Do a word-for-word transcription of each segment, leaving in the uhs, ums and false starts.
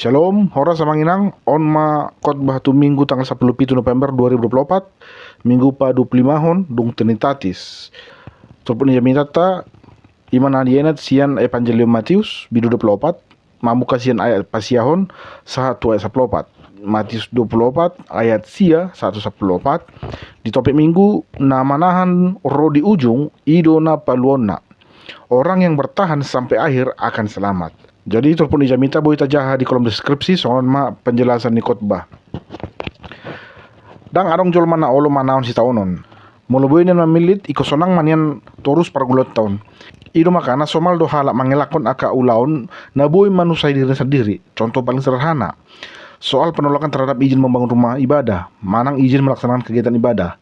Shalom, horas amang inang. On ma khotbah tu Minggu tanggal sampulu pitu November dua ribu dua pulu opat, Minggu paduapululimahon, dung Trinitatis. Turpuk ni jamitanta i ma na dienet sian Evangelium Matius, bindu dua pulu opat, mamungka sian ayat pasiahon sahat tu ayat sampulu opat. Matius dua pulu opat ayat sia sahat tu sampulu opat. Di topik Minggu, na manahan ro di ujung, i do na paluaonna. Orang yang bertahan sampai akhir akan selamat. Jadi turpuk ni jamita boi tajaha di kolom deskripsi, songon on ma penjelasan ni khotbah. Ndang adong jolma na olo manaon sitaonon. Molo boi nian mamillit, ingkon sonang ma nian torus parngoluonta on. I do makana somal do halak mangelakhon angka ulaon na boi manusahi dirina sandiri. Contoh paling sederhana, soal penolakan terhadap izin membangun rumah ibadah manang izin melaksanakan kegiatan ibadah.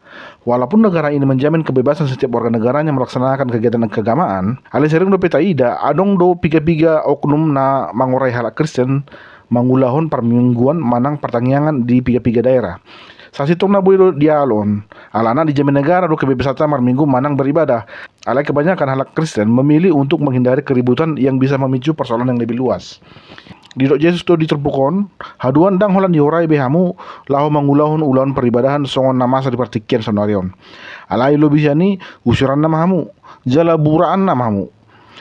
Walaupun negara ini menjamin kebebasan setiap warga negaranya melaksanakan kegiatan keagamaan, alai sering dope taida adong do piga-piga oknum na mangorai halak Kristen, mangulahon parmingguan manang partangiangan di piga-piga daerah. Sasintongna boi do dialo on, alana dijamin negara do kebebasanta marminggu manang beribadah. Alai kebanyakan halak Kristen memilih untuk menghindari keributan yang bisa memicu persoalan yang lebih luas. Didok Jesus do di turpuk on, haduan, ndang holan diorai be hamu laho mangulahon ulaon paribadahan songon na masa di partingkian saonari on. Alai lobi sian i, usiranna ma hamu, jala buraanna ma hamu,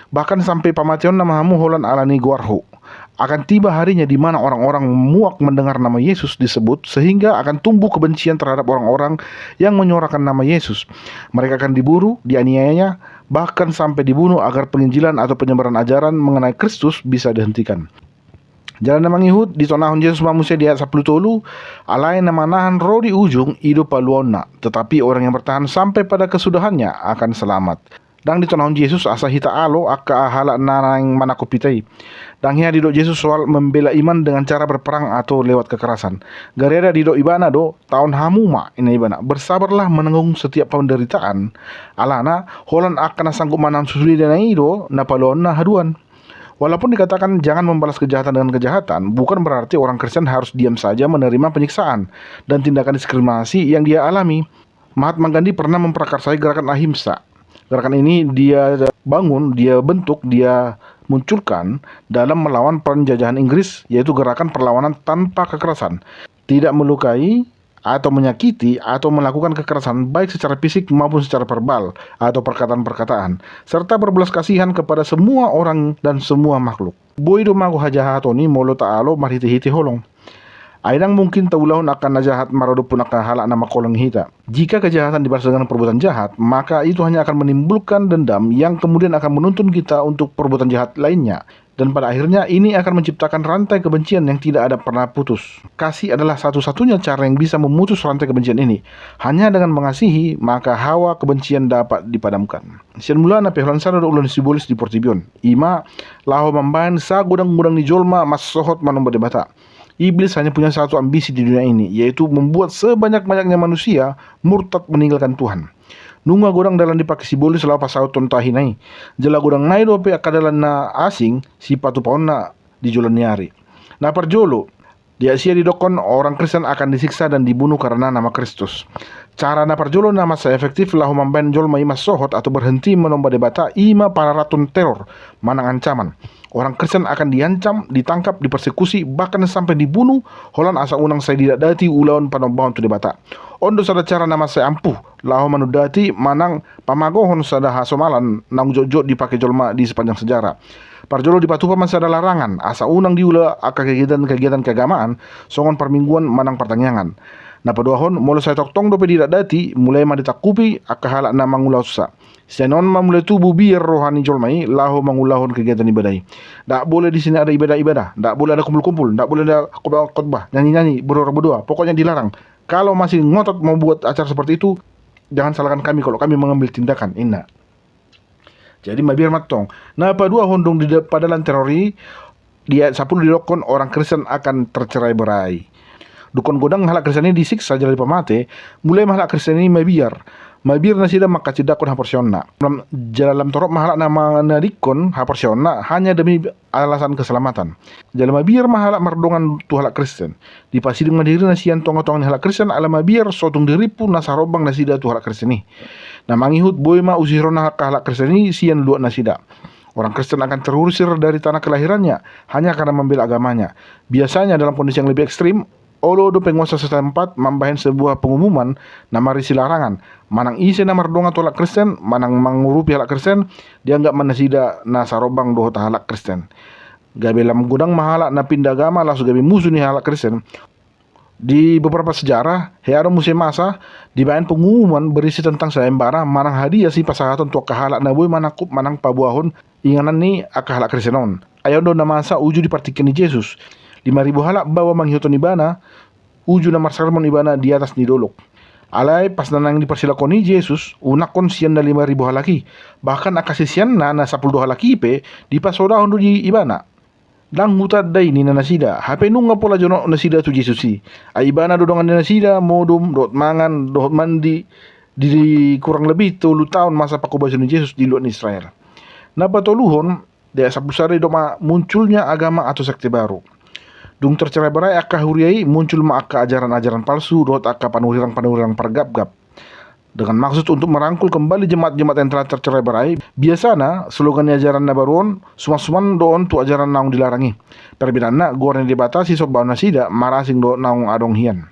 bahkan sampe pamateonna ma hamu holan alani goarhu. Akan tiba harinya di mana orang-orang muak mendengar nama Yesus disebut, sehingga akan tumbuh kebencian terhadap orang-orang yang menyuarakan nama Yesus. Mereka akan diburu, dianiayanya, bahkan sampai dibunuh agar penginjilan atau penyebaran ajaran mengenai Kristus bisa dihentikan. Jala na mangihut, ditonahon Jesus ma muse di ayat sampulu tolu, alai na manahan ro di ujung, i do paluaonna. Tetapi orang yang bertahan sampai pada kesudahannya akan selamat. Ndang ditonahon Jesus asa hita alo angka halak na naeng manangkup hita i. Ndang hea didok Jesus soal membela iman dengan cara berperang atau lewat kekerasan. Gariada didok ibana do, taon hamu ma, ninna ibana, bersabarlah menanggung setiap penderitaan. Alana, holan angka na sanggup manahan sudena i do na paluaonna haduan. Walaupun dikatakan jangan membalas kejahatan dengan kejahatan, bukan berarti orang Kristen harus diam saja menerima penyiksaan dan tindakan diskriminasi yang dia alami. Mahatma Gandhi pernah memprakarsai gerakan ahimsa. Gerakan ini dia bangun, dia bentuk, dia munculkan dalam melawan penjajahan Inggris, yaitu gerakan perlawanan tanpa kekerasan. Tidak melukai atau menyakiti atau melakukan kekerasan baik secara fisik maupun secara verbal atau perkataan-perkataan, serta berbelas kasihan kepada semua orang dan semua makhluk. Boi do mago hajahaton i molo taalo marhite-hite holong. Ai ndang mungkin taulahon angka na jahat maradophon angka halak na mangholongi hita. Jika kejahatan dibalas dengan perbuatan jahat, maka itu hanya akan menimbulkan dendam yang kemudian akan menuntun kita untuk perbuatan jahat lainnya. Dan pada akhirnya ini akan menciptakan rantai kebencian yang tidak ada pernah putus. Kasih adalah satu-satunya cara yang bisa memutus rantai kebencian ini. Hanya dengan mengasihi, maka hawa kebencian dapat dipadamkan. Sian mulana pe holan sada do ulaon ni sibolis di portibi on. I ma laho mambahen sagodang-godang ni jolma mansohot manomba Debata. Iblis hanya punya satu ambisi di dunia ini, yaitu membuat sebanyak-banyaknya manusia murtad meninggalkan Tuhan. Nunga godang dalan dipake sibolis laho pasauthon tahina i. Jala godang nai dope angka dalan na asing sipatupaonna di joloan ni ari. Na parjolo, di ayat sia didokkon orang Kristen akan disiksa dan dibunuh karena nama Kristus. Cara na parjolo na mansai efektif laho mambahen jolma i mansohot atau berhenti manomba Debata i ma pararathon teror manang ancaman. Orang Kristen akan diancam, ditangkap, dipersekusi, bahkan sampai dibunuh, holan asa unang sai didatdati ulaon panombahon tu Debata. On do sada cara na mansai ampuh laho manundati manang pamagohon sada hasomalan naung jotjot dipake jolma di sepanjang sejarah. Parjolo dipatupa ma sada larangan asa unang diula angka kegiatan-kegiatan keagamaan songon parmingguan manang partangiangan. Na paduahon, molo sai tongtong dope didatdati, mulai ma ditangkupi angka halak na mangulahonsa. Sian on ma mulai tubu biar roha ni jolma i laho mangulahon kegiatan ibadah i. Ndak boleh di sini ada ibadah-ibadah, ndak boleh ada kumpul-kumpul, ndak boleh ada khotbah-khotbah, nyanyi-nyanyi, berdoa-berdoa, pokoknya dilarang. Kalau masih ngotot mau buat acara seperti itu, jangan salahkan kami kalau kami mengambil tindakan, ninna. Jadi mabiar ma antong. Na paduahon, dung di da-, padalan teror i, di ayat sampulu didokkon orang Kristen akan tercerai-berai. Dungkon godang halak Kristen i disiksa jala dipamate, mulai ma halak Kristen i mabiar. Mabiar nasida manghatindanghon haporseaonna. Lam-, jala lam torop ma halak na manadingkon haporseaonna hanya demi alasan keselamatan. Jala mabiar ma halak mardongan tu halak Kristen. Dipasiding ma dirina sian tonga-tonga ni halak Kristen ala mabiar so tung dirimpu na sarombang nasida tu halak Kristen i. Na mangihut, boi ma usironna angka halak Kristen i sian luat nasida. Orang Kristen akan terusir dari tanah kelahirannya hanya karena membela agamanya. Biasanya dalam kondisi yang lebih ekstrim, olo do penguasa setempat mambahen sebuah pengumuman na marisi larangan, manang ise na mardongan tu halak Kristen manang mangurupi halak Kristen, dianggap ma nasida na sarombang dohot halak Kristen. Gabe lam godang ma halak na pinda agama laos gabe musu ni halak Kristen. Di beberapa sejarah, hea do muse masa dibahen pengumuman berisi tentang sayembara manang hadiah sipasahaton tu angka halak na boi manangkup manang paboahon inganan ni angka halak Kristen on. Ai on do na masa uju di partingkian ni Jesus. Lima ribu halak baoa mangihuthon ibana, uju na marsermon ibana di atas ni dolok. Alai pas na naeng diparsilangkon i Jesus, unangkon sian na lima ribu halak i, bahkan angka siseanna na sampulu dua halak i pe dipasodahon do di ibana. Ndang hutanda i ninna nasida, hape nunga pola jonok nasida tu Jesus i. Ai ibana do dongan ni nasida modom dohot mangan dohot mandi di kurang lebih tolu taon masa panghobasion ni Jesus di luat ni Israel. Na patoluhon, di ayat sampulu sada didok ma munculnya agama atau sekte baru. Dung tercerai berai angka huria i, muncul ma angka ajaran-ajaran palsu dohot angka panurirang-panurirang pargapgap. Dengan maksud untuk merangkul kembali jemaat-jemaat yang telah tercerai berai, biasana slogan ni ajaran na baru on suman-suman do on tu ajaran naung dilarang i. Perbedaanna, goar ni Debata sisombaon nasida marasing dohot naung adong hian.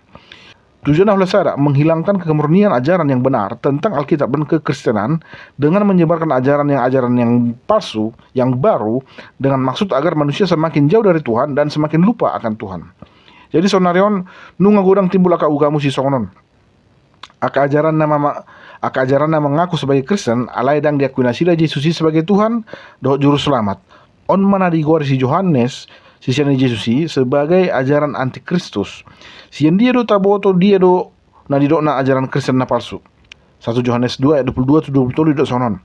Tujuanna holan sada, menghilangkan kemurnian ajaran yang benar tentang Alkitab dan kekristenan dengan menyebarkan ajaran yang ajaran yang palsu, yang baru, dengan maksud agar manusia semakin jauh dari Tuhan dan semakin lupa akan Tuhan. Jadi saonnari on nunga godang timbul angka ugamu sisongon on. Angka ajaran na mama, angka ajaran na mengaku sebagai Kristen alai ndang diakui nasida Jesus i sebagai Tuhan dohot Juruselamat. On ma na digoari si Johannes, sisean ni Jesus i, sebagai ajaran antikristus. Sian dia do taboto dia do na didokna ajaran Kristen na palsu? Satu Johannes dua ayat dua puluh dua tu dua puluh tolu didok songon on.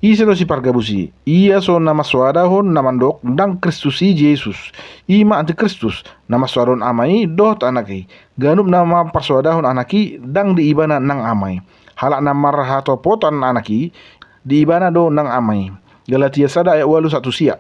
Ise do sipargabus i? Ia so na mansoadahon na mandok ndang Kristus i Jesus. I ma antikristus, na mansoadahon Ama i dohot Anak i. Ganup na mamparsoadahon Anak i ndang di ibana nang Ama i. Halak na marhatopotan Anak i, di ibana do nang Ama i. Galatia sada ayat ualu sahat tu sia.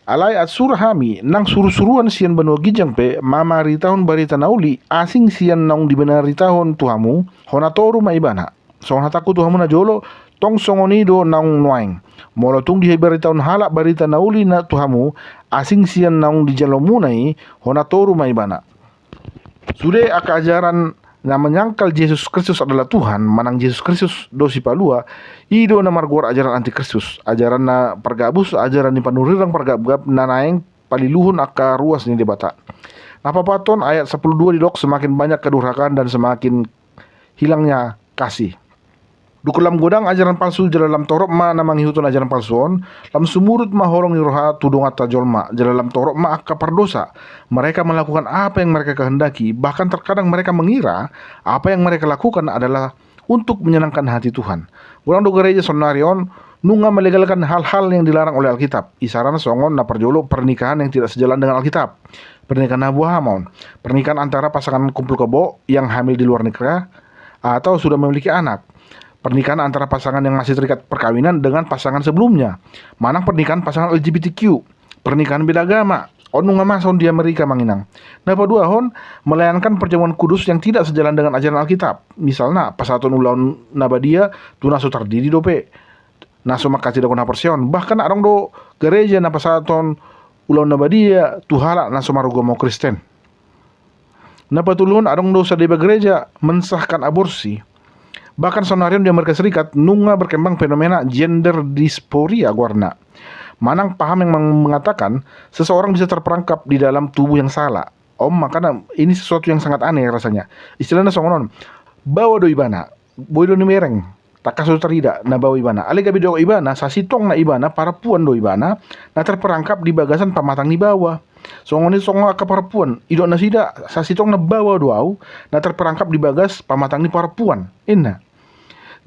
Alai ansur hami nang surusuruan sian banua ginjang pe mamaritahon barita na uli asing sian naung dibinaritahon tu hamu, hona toru ma ibana. Songon hatangku tu hamu na jolo, tong songon i do naung nuaeng. Molo tung dibaritahon halak barita na uli na tu hamu asing sian naung dijalomuna i, hona toru ma ibana. Sude angka ajaran na menyangkal Jesus Kristus adalah Tuhan manang Jesus Kristus do Sipalua, i do na margoar ajaran antikristus, ajaran na pargabus, ajaran ni panurirang pargapgap na naeng paliluhon angka ruas ni Debata. Na paopathon, ayat sampulu dua didok semakin banyak kedurhakaan dan semakin hilangnya kasih. Dung lam godang ajaran palsu jala lam torop ma na mangihuthon ajaran palsu on, lam sumurut ma holong ni roha tu donganta jolma jala lam torop ma angka pardosa. Mereka melakukan apa yang mereka kehendaki, bahkan terkadang mereka mengira apa yang mereka lakukan adalah untuk menyenangkan hati Tuhan. Godang do gareja saonnari on nunga melegalkan hal-hal yang dilarang oleh Alkitab. Isarana songon na parjolo pernikahan yang tidak sejalan dengan Alkitab, pernikahan na buahamon, pernikahan antara pasangan kumpul kebo yang hamil di luar nikah atau sudah memiliki anak, pernikahan antara pasangan yang masih terikat perkawinan dengan pasangan sebelumnya, manang pernikahan pasangan L G B T Q, pernikahan beda agama. On nunga masa on di Amerika, amang inang. Na paduahon, melayangkan perjamuan kudus yang tidak sejalan dengan ajaran Alkitab. Misalna, pasahaton ulaon na badia tu na so tardidi dope, na so manghatindanghon haporseaon. Bahkan adong do gareja na pasahaton ulaon na badia tu halak na so marugamo Kristen. Na patoluhon, adong do sadeba gareja mensahkan aborsi. Bahkan saonnari on di Amerika Serikat nunga berkembang fenomena gender dysphoria goarna. Manang paham yang meng-, mengatakan seseorang bisa terperangkap di dalam tubuh yang salah. Om, makana ini sesuatu yang sangat aneh rasanya. Istilahna songon on, baoa do ibana, boi do nibereng, tangkas do tarida na baoa ibana. Alai gabe didok ibana, sasintongna ibana parampuan do ibana na terperangkap di bagasan pamatang ni baoa. Songon i songon angka parampuan, didok nasida, sasintongna baoa do au na terperangkap di bagas pamatang ni parampuan, ninna.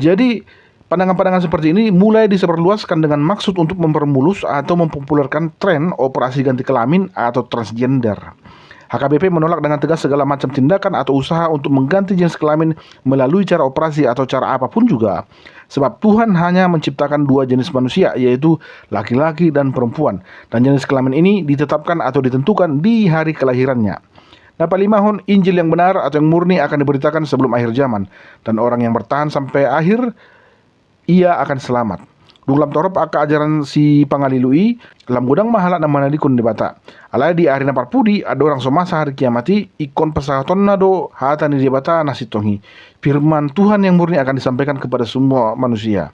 Jadi, pandangan-pandangan seperti ini mulai disebarluaskan dengan maksud untuk mempermulus atau mempopulerkan tren operasi ganti kelamin atau transgender. H K B P menolak dengan tegas segala macam tindakan atau usaha untuk mengganti jenis kelamin melalui cara operasi atau cara apapun juga. Sebab Tuhan hanya menciptakan dua jenis manusia, yaitu laki-laki dan perempuan. Dan jenis kelamin ini ditetapkan atau ditentukan di hari kelahirannya. Na palimahon, Injil yang benar atau yang murni akan diberitakan sebelum akhir zaman, dan orang yang bertahan sampai akhir, ia akan selamat. Dung lam torop angka ajaran sipangalilu i, lam godang ma halak na manadingkon Debata. Alai di ari na parpudi, andorang so masa ari kiamat i, ingkon pasahatonna do hata ni Debata na sintong i. Firman Tuhan yang murni akan disampaikan kepada semua manusia.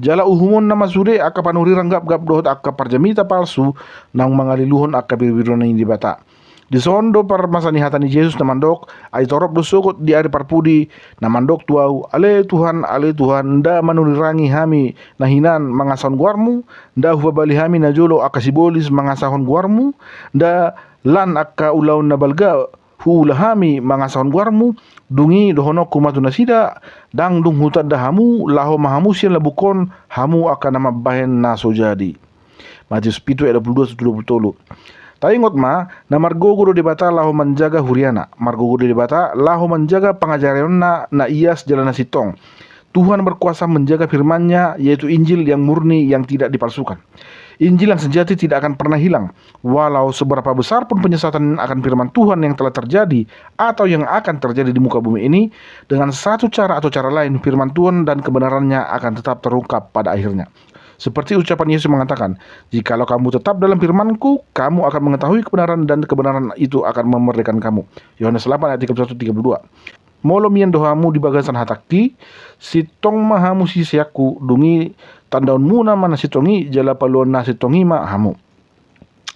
Jala uhumonna ma sude angka panurirang gapgap dohot angka parjamita palsu naung mangaliluhon angka birubiru ni Debata. Dison do parmasa ni hata ni Jesus na mandok, ai torop do sogot di ari parpudi, na mandok tu ahu, ale Tuhan, ale Tuhan, nda manurirangi hami na hinan mangasahon goarmu, nda hupabali hami najolo angka sibolis mangasahon goarmu, nda lan angka ulaon na balga huula hami mangasahon goarmu, dung i dohononku ma tu nasida, ndang dung hutanda hamu, laho ma hamu sian labuk on, hamu angka na mambahen na so jadi. Matius pitu ayat dua puluh dua tu dua puluh tolu. Taingot ma, na margogo do Debata laho manjaga huriana, margogo do Debata laho manjaga pangajarionna na ias jala na sintong. Tuhan berkuasa menjaga firman-Nya, yaitu Injil yang murni yang tidak dipalsukan. Injil yang sejati tidak akan pernah hilang. Walau seberapa besar pun penyesatan akan firman Tuhan yang telah terjadi atau yang akan terjadi di muka bumi ini, dengan satu cara atau cara lain firman Tuhan dan kebenarannya akan tetap terungkap pada akhirnya. Seperti ucapan Yesus mengatakan, "Jikalau kamu tetap dalam firman-Ku, kamu akan mengetahui kebenaran dan kebenaran itu akan memerdekakan kamu." Yohanes delapan ayat tiga puluh satu tiga puluh dua. Molo mian do hamu di bagasan hatangki, sintong ma hamu siseanku, dung i tandaonmuna ma na sintong i, jala paluaon na sintong i ma hamu.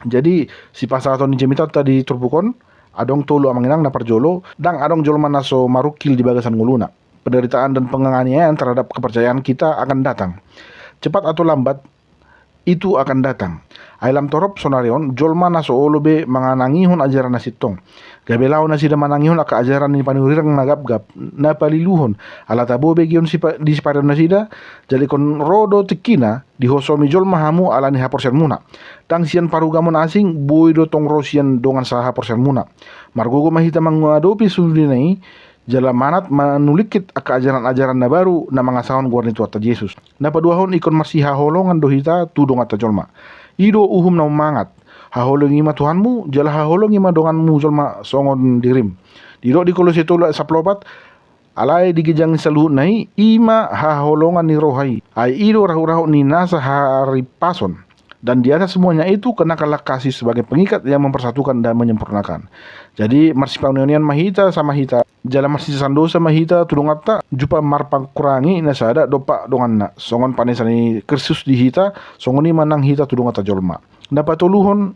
Jadi, sipasahaton ni jamitanta di turpuk on, adong tolu amang inang. Na parjolo, ndang adong jolma na so marungkil di bagasan ngoluna. Penderitaan dan penganiayaan terhadap kepercayaan kita akan datang. Cepat atau lambat, itu akan datang. Ai lam torop sonari on, jolma na so olo be manangihon ajaran na sintong. Gabe laho nasida manangihon angka ajaran ni panurirang na gapgap, na paliluhon. Ala tabo be giot sipa-, disiparion nasida, jala ingkon ro do tingkina, dihosomi jolma hamu ala ni haporseaonmuna. Ndang sian parugamon asing, boi do tong ro sian dongan sahaporseaonmuna. Margogo ma hita mangadopi sudena i, jala manat manulingkit angka ajaran-ajaran na baru na mangasahon goar ni Tuhanta Jesus. Na paduahon, ingkon marsihaholongan do hita tu donganta jolma. I do uhum na ummangat. Haholongi ma Tuhanmu, jala haholongi ma donganmu jolma songon dirim. Didok di Kolose tolu ayat sampulu opat, alai di ginjang ni saluhutna i, i ma haholongan ni roha i. Ai i do rahut-rahut ni nasa haripason. Dan di atas semuanya itu, kenakanlah kasih sebagai pengikat yang mempersatukan dan menyempurnakan. Jadi, marsipauni-unian ma hita sama hita. Jala marsisandosa ma hita tu donganta, jumpa marpangkurangi na sada dompak donganna. Songon panesa ni Kristus di hita, songon i ma nang hita tu donganta jolma. Na patoluhon,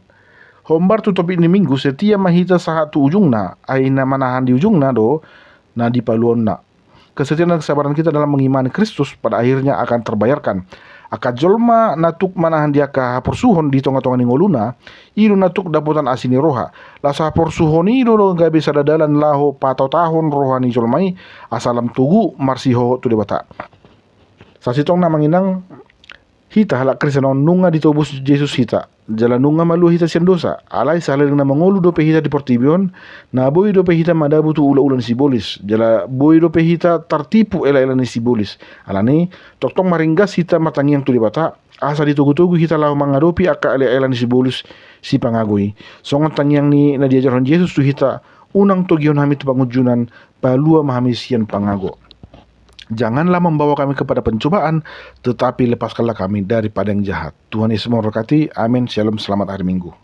hombar tu topik ni Minggu, setia ma hita sahat tu ujungna, ai na manahan di ujungna do, na dipaluaonna. Kesetiaan dan kesabaran kita dalam mengimani Kristus pada akhirnya akan terbayarkan. Angka jolma na tuk manahan di angka haporsuhon di tonga-tonga ni ngoluna, i do na tuk dapotan asi ni roha. Laos haporsuhon i do gabe sada dalan laho patotahon roha ni jolma i, asa lam togu marsihohot tu Debata. Sasintongna amang inang, hita halak Kristen on nunga ditobus Jesus hita. Jala nunga malua hita sian dosa. Alai saleleng na mangolu dope hita di portibi on, na boi dope hita madabu tu ulaula ni sibolis. Jala boi dope hita tartipu elaela ni sibolis. Alani, tongtong maringgas hita martangiang tu Debata, asa ditogutogu hita laho mangadopi angka elaela ni sibolis sipangago i. Songon tangiang ni na diajarhon Jesus tu hita, unang togihon hami tu pangunjunan, palua ma hami sian pangago. Janganlah membawa kami kepada pencobaan, tetapi lepaskanlah kami daripada yang jahat. Tuhan Yesus memberkati. Amin. Shalom. Selamat hari Minggu.